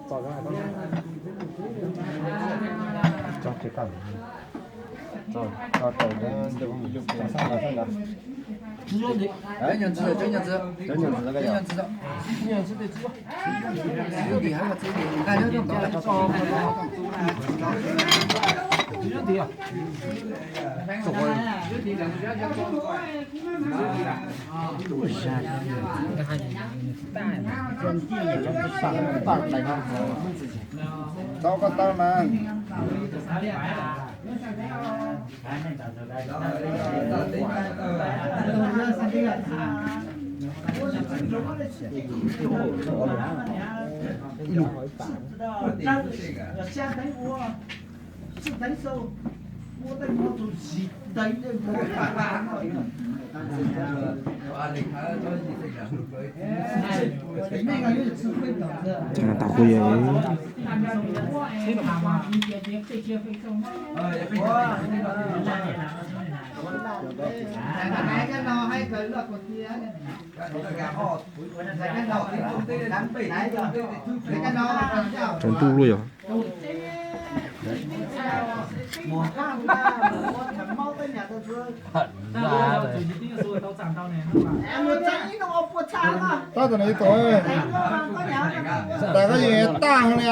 Tau koj tau mas. Tau kuv yog. Tsaus ntuj luaj yog. Tab tom no ib tug, tas koj yeej tag li.